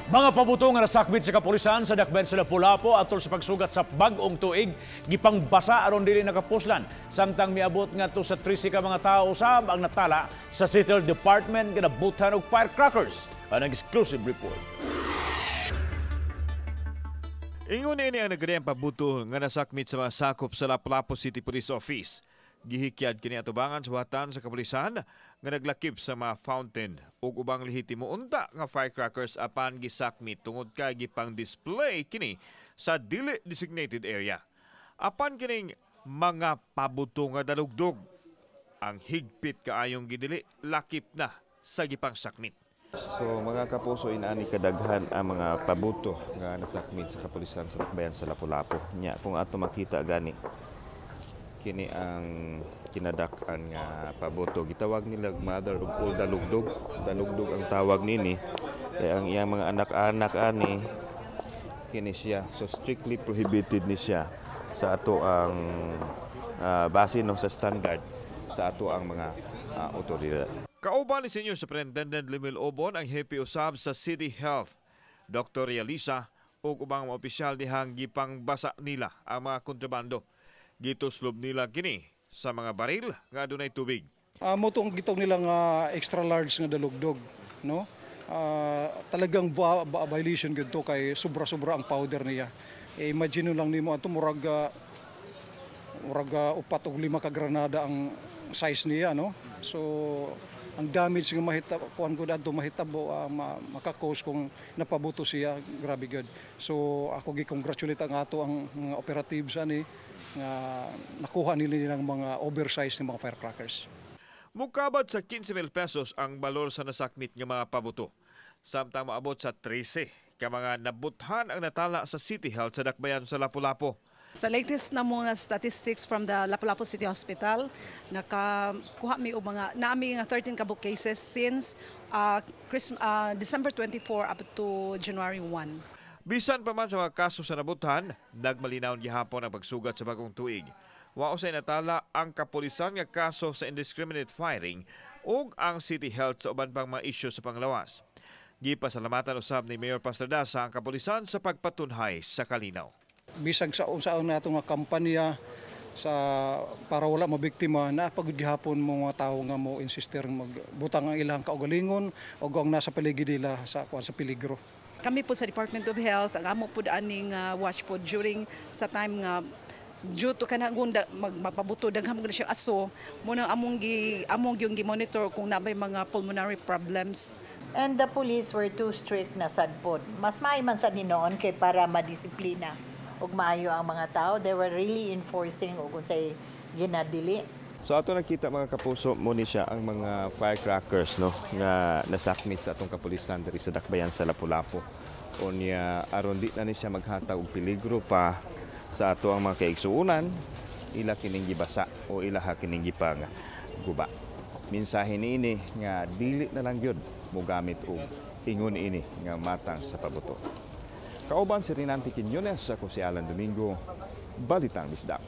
Mga pabuto nga nasakmit sa kapulisan sa dakbayan sa Lapu-Lapu atol sa pagsugat sa bag-ong tuig gipangbasa aron dili nakapuslan, samtang miabot ngadto sa 13 ka mga tawo usab ang natala sa City Health Department nga nabutan og firecrackers. Ang exclusive report. Ingon ini ang nagkadiyang pabuto nga nasakmit sa mga sakop sa Lapu-Lapu City Police Office. Gihikyad kini atubangan sa watan sa kapulisan nga naglakip sa mga fountain ug ubang lehitimo unta nga firecrackers, apan gisakmit tungod kay gipang display kini sa dili designated area. Apan kining mga pabuto nga dalugdog, ang higpit kaayong gidili lakip na sa gipang sakmit. So mga kapuso, inaani kadaghan ang mga pabuto nga nasakmit sa kapulisan sa dakbayan sa Lapu-Lapu. Nya kung ato makita gani, kini ang kinadak-an nga pabuto, gitawag nila mother of all dalugdog. Dalugdog ang tawag nini kay ang iyang mga anak-anak ani kini siya. So strictly prohibited ni siya sa ato ang base, no, sa standard sa ato ang mga otoridad. Kauban ni Senior Superintendent Limil Obon ang hepe usab sa City Health, Dr. Realisa, ug ubang mga opisyal dihang gipangbasa nila ang mga kontrabando. Gituslob nila kini sa mga baril nga adunay tubig. Mo tong gitawag nila nga extra large nga dalugdog, no? Talagang violation gud to kay sobra-sobra ang powder niya. Eh, imagine lang nimo ato, murag murag upat og lima ka granada ang size niya, no? So ang damage nga mahita kuan ko adto mahitabo, maka-cause kung napabuto siya, grabe gud. So ako gi-congratulate ang ato ang mga operatives ani nga nakuha nila nilang mga oversize ng mga firecrackers. Mukabad sa 15,000 pesos ang balor sa nasakmit nga mga pabuto. Samtang moabot sa 13 ka mga nabuthan ang natala sa City Health sa dakbayan sa Lapu-Lapu. Sa latest na mga statistics from the Lapu-Lapu City Hospital, nakakuha mi og mga naami nga 13 ka cases since December 24 up to January 1. Bisan pa man sa mga kaso sa nabuthan, nagmalinaw gihapon ang pagsugat sa bagong tuig. Wa usay natala ang kapulisan nga kaso sa indiscriminate firing ug ang City Health sa uban pang mga isyu sa panglawas. Gipasalamatan usab ni Mayor Pastor Daza ang kapulisan sa pagpatunhay sa kalinaw. Bisag sa unsaon nato nga kampanya sa para wala mabiktima, na pagud gihapon mo mga tawo nga mo insister magbutang ang ilang kaugalingon o ang nasa paligid nila sa kuan, sa peligro. Kami po sa Department of Health, ang amo po aning watch po during sa time nga due to kanang gunda magpabuto, daghan mo siya aso mo nang among yung gi-monitor kung nabay mga pulmonary problems. And the police were too strict na sad pod. Mas maayo man sad ni noon kay para madisiplina ug maayo ang mga tao. They were really enforcing ug unsay ginadili. So ato nakita, mga kapuso, mo ni siya ang mga firecrackers, no, nga nasakmit sa atong kapulisan diri sa dakbayan sa Lapu-Lapu. Unya aron di na ni siya maghatag og peligro pa sa ato ang mga kaigsuonan, ila kining gibasa o ila ha kining gipang guba. Mensahe niini nga dili na lang gyud mogamit og ingon ini nga matang sa pabuto. Kauban si Rinante Quiñones, ako si Alan Domingo, Balitang Bisdak.